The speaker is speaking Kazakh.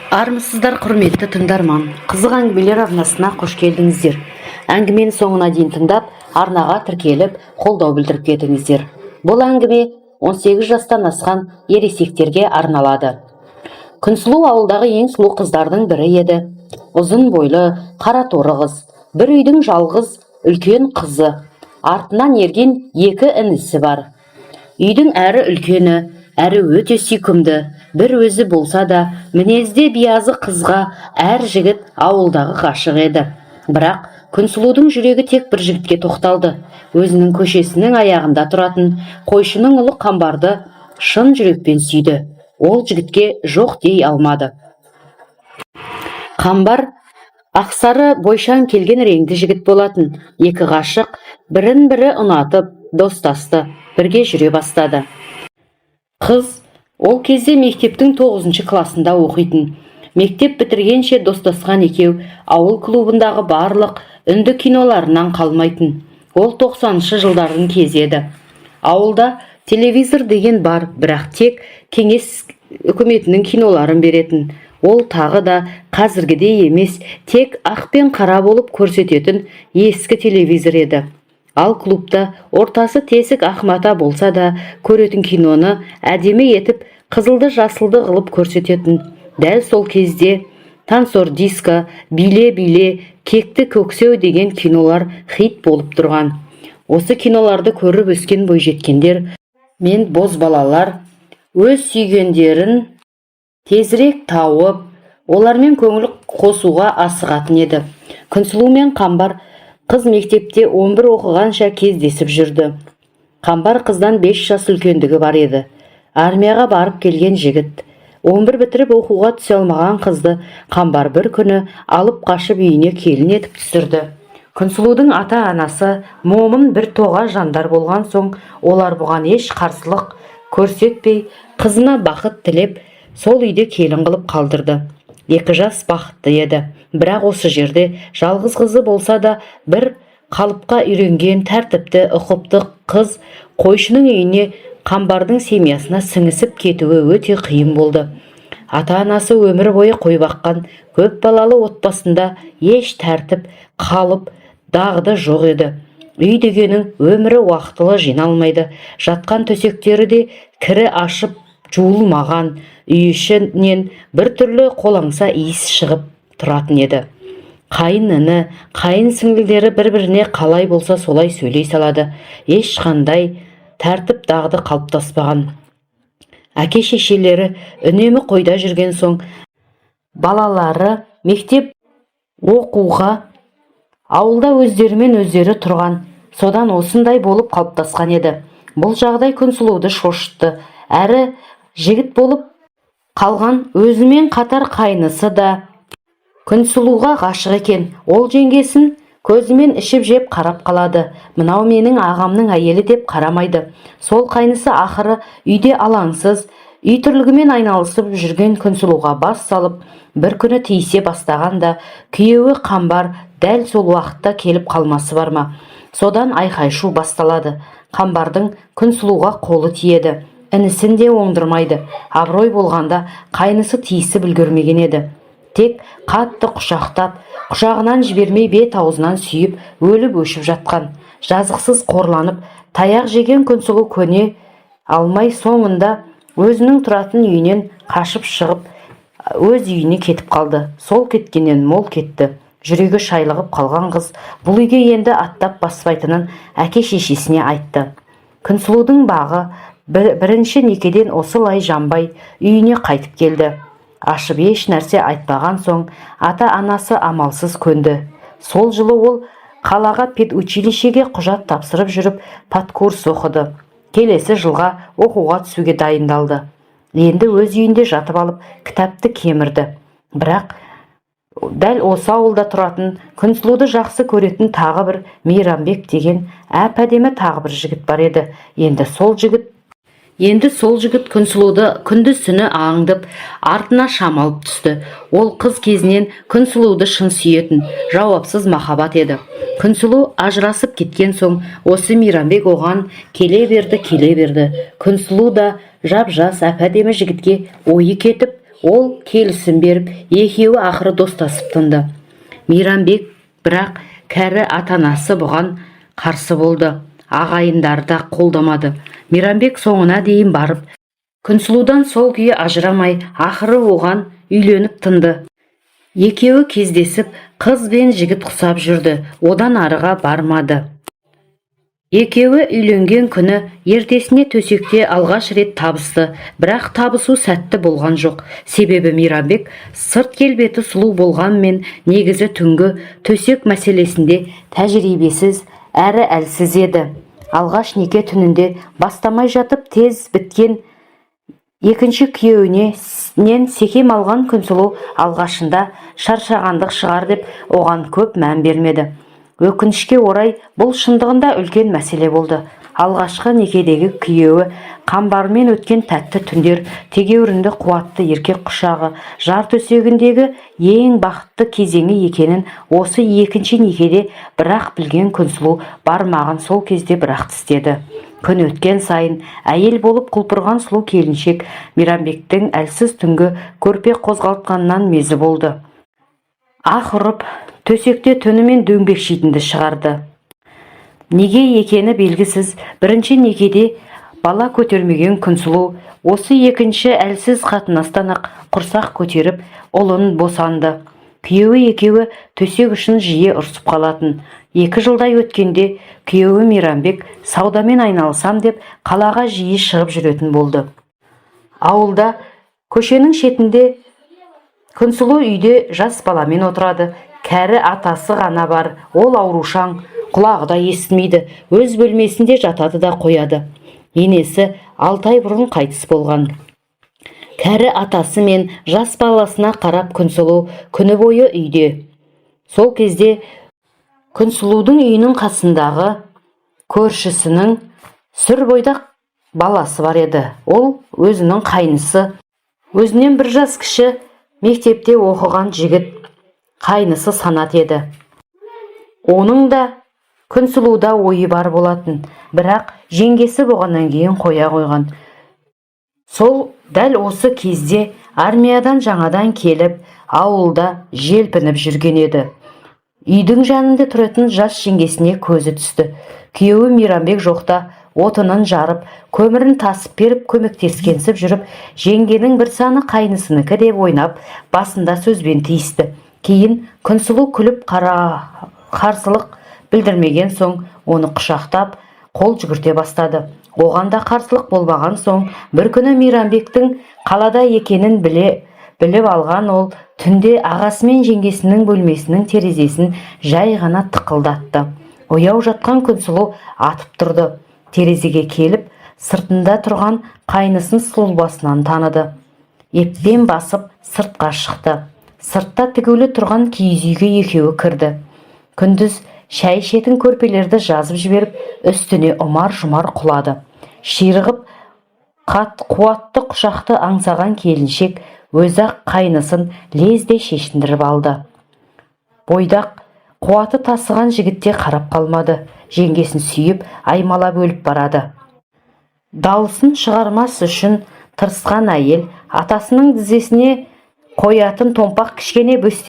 Армысыздар, құрметті тыңдарман! Қызық әңгімелер арнасына қош келдіңіздер. Әңгімені соңына дейін тыңдап, арнаға тіркеліп, қолдау білдіріп кетіңіздер. Бұл әңгіме 18 жастан асқан ересектерге арналады. Күнсұлу ауылдағы ең сұлу қыздардың бірі еді. Ұзын бойлы, қара торы қыз. Бір үйдің жалғыз үлкен қызы. Артынан ерген екі інісі бар. Үйдің әрі үлкені, әрі өте сүйкімді, бір өзі болса да, мінезде биязы қызға әр жігіт ауылдағы ғашық еді. Бірақ Күнсұлудың жүрегі тек бір жігітке тоқталды. Өзінің көшесінің аяғында тұратын қойшының ұлы Қамбарды шын жүрекпен сүйді. Ол жігітке жоқ дей алмады. Қамбар ақсары, бойшаң келген реңді жігіт болатын. Екі ғашық бірін бірі ұнатып, достасты, бірге жүре бастады. Қыз ол кезде мектептің 9-класында оқитын. Мектеп бітіргенше достасқан екеу ауыл клубындағы барлық үнді киноларынан қалмайтын. Ол 90-шы жылдардың кезі еді. Ауылда телевизор деген бар, бірақ тек кеңес үкіметінің киноларын беретін. Ол тағы да қазіргідей емес, тек ақ пен қара болып көрсететін ескі телевизор еді. Ал клубта ортасы тесік ақ мата болса да, көретін киноны әдемі етіп, қызылды жасылды қылып көрсететін. Дәл сол кезде «Танцор диско», «Биле, биле», «Кекті көксеу» деген кинолар хит болып тұрған. Осы киноларды көріп өскен бойжеткендер мен бозбалалар өз сүйгендерін тезірек тауып, олармен көңіл қосуға асығатын еді. Күнсұлу мен Қамбар қыз мектепте 11 оқығанша кездесіп жүрді. Қамбар қыздан 5 жас үлкендігі бар еді. Армияға барып келген жігіт. 11 бітіріп, оқуға түсе алмаған қызды Қамбар бір күні алып қашып, үйіне келін етіп түсірді. Күнсұлудың ата-анасы момын, бір тоға жандар болған соң, олар бұған еш қарсылық көрсетпей, қызына бақыт тілеп, сол үйде келін қылып қалдырды. Екі жас бақытты еді. Бірақ осы жерде жалғыз қызы болса да, бір қалыпқа үйренген, тәртіпті, ұқыпты қыз қойшының үйіне, Қамбардың семьясына сіңісіп кетуі өте қиын болды. Ата-анасы өмір бойы қой баққан көп балалы отбасында еш тәртіп, қалып, дағды жоқ еді. Үй дегенің өмірі уақытылы жиналмайды. Жатқан төсектері де кірі ашып жуылмаған. Үй ішінен біртүрлі қолаңса иіс шығып тұратын еді. Қайын іні, қайын сіңлілері бір-біріне қалай болса солай сөйлей салады. Ешқандай тәртіп, дағды қалыптаспаған. Әке шешелері үнемі қойда жүрген соң, балалары мектеп оқуға ауылда өздерімен өздері тұрған. Содан осындай болып қалыптасқан еді. Бұл жағдай Күнсұлуды шошытты. Әрі жігіт болып қалған өзімен қатар қайнысы да Күнсұлуға ғашық екен. Ол жеңгесін көзімен ішіп жеп қарап қалады. Мынау менің ағамның әйелі деп қарамайды. Сол қайнысы ақыры үйде алаңсыз үй тірлігімен айналысып жүрген Күнсұлуға бас салып, бір күні тиісе бастағанда, күйеуі Қамбар дәл сол уақытта келіп қалмасы бар ма? Содан айқай-шу басталады. Қамбардың Күнсұлуға қолы тиеді. Інісін де оңдырмайды. Абырой болғанда, қайнысы тиісіп үлгермеген еді. Тек қатты құшақтап, құшағынан жібермей, бет аузынан сүйіп, өліп өшіп жатқан. Жазықсыз қорланып, таяқ жеген Күнсұлу көне алмай, соңында өзінің тұратын үйінен қашып шығып, өз үйіне кетіп қалды. Сол кеткеннен мол кетті. Жүрегі шайлығып қалған қыз бұл үйге енді аттап баспайтынын әке шешесіне айтты. Күнсұлудың бағы бірінші некеден осылай жанбай, үйіне қайтып келді. Ашып еш нәрсе айтпаған соң, ата-анасы амалсыз көнді. Сол жылы ол қалаға педучилищеге құжат тапсырып жүріп, подкурс оқыды. Келесі жылға оқуға түсуге дайындалды. Енді өз үйінде жатып алып, кітапты кемірді. Бірақ дәл осы ауылда тұратын, Күнсұлуды жақсы көретін тағы бір Мейрамбек деген әп әдемі тағы бір жігіт бар еді. Енді сол жігіт Күнсұлуды күндіз түні аңдып, артына шам алып түсті. Ол қыз кезінен Күнсұлуды шын сүйетін, жауапсыз махаббат еді. Күнсұлу ажырасып кеткен соң, осы Мейрамбек оған келе берді, келе берді. Күнсұлу да жап жас, әп әдемі жігітке ойы кетіп, Ол келісім беріп, екеуі ақыры достасып тынды. Мейрамбек, бірақ кәрі ата-анасы бұған қарсы болды, ағайындары да қолдамады. Мейрамбек соңына дейін барып, Күнсұлудан сол күйі ажырамай, ақыры оған үйленіп тынды. Екеуі кездесіп, қыз бен жігіт құсап жүрді, одан арыға бармады. Екеуі үйленген күні ертесіне төсекте алғаш рет табысты, бірақ табысу сәтті болған жоқ. Себебі Мейрамбек сырт келбеті сұлу болғанмен, негізі түнгі төсек мәселесінде тәжірибесіз әрі әлсіз еді. Алғаш неке түнінде бастамай жатып тез біткен екінші күйеуінен секем алған Күнсұлу алғашында шаршағандық шығар деп оған көп мән бермеді. Өкінішке орай, бұл шындығында үлкен мәселе болды. Алғашқы некедегі күйеуі Қамбармен өткен тәтті түндер, тегеурінді қуатты еркек құшағы жар төсегіндегі ең бақытты кезеңі екенін осы екінші некеде бірақ білген Күнсұлу бармағын сол кезде бірақ тістеді. Күн өткен сайын әйел болып құлпырған сұлу келіншек Мейрамбектің әлсіз түнгі көрпе қозғалтқаннан мезі болды. Ах ұрып, төсекте түнімен дөңбекшитінді шығарды. Неге екені белгісіз, бірінші некеде бала көтермеген Күнсұлу осы екінші әлсіз қатынастан ақ құрсақ көтеріп, ұлын босанды. Күйеуі екеуі төсек үшін жиі ұрсып қалатын. 2 жылдай өткенде күйеуі Мейрамбек саудамен айналысам деп қалаға жиі шығып жүретін болды. Ауылда көшенің шетінде Күнсұлу үйде жас баламен отырады. Кәрі атасы ғана бар, ол аурушаң, құлағы да естімейді, өз бөлмесінде жатады да қояды. Енесі 6 ай бұрын қайтыс болған. Кәрі атасы мен жас баласына қарап Күнсұлу күні бойы үйде. Сол кезде Күнсұлудың үйінің қасындағы көршісінің сүр бойдақ баласы бар еді. Ол өзінің қайнысы, өзінен бір жас кіші, мектепте оқыған жігіт, қайнысы Санат еді. Оның да Күнсұлуда ойы бар болатын, бірақ жеңгесі болғаннан кейін қоя қойған. Сол дәл осы кезде армиядан жаңадан келіп, ауылда желпініп жүрген еді. Үйдің жанында тұратын жас жеңгесіне көзі түсті. Күйеуі Мейрамбек жоқта отынын жарып, көмірін тасып беріп, көмектескенсіп жүріп, жеңгенің бір саны қайнысынікі деп ойнап, басында сөзбен тиісті. Кейін Күнсұлу күліп қара, қарсылық білдірмеген соң, оны құшақтап, қол жүгірте бастады. Оған да қарсылық болмаған соң, бір күні Мейрамбектің қалада екенін біліп алған ол түнде ағасы мен жеңгесінің бөлмесінің терезесін жай ғана тықылдатты. Ояу жатқан Күнсұлу атып тұрды. Терезеге келіп, сыртында тұрған қайнысын сұлбасынан таныды. Еппен басып сыртқа шықты. Сыртта тігулі тұрған киіз үйге екеуі кірді. Күндіз шай ішетін көрпелерді жазып жіберіп, үстіне ұмар-жұмар құлады. Ширығып қуатты құшақты аңсаған келіншек өзі-ақ қайнысын лезде шешіндіріп алды. Бойдақ, қуаты тасыған жігіт те қарап қалмады, жеңгесін сүйіп, аймалап өліп барады. Дауысын шығармас үшін тырысқан әйел атасының тізесіне қоятын томпақ кішкене бөстек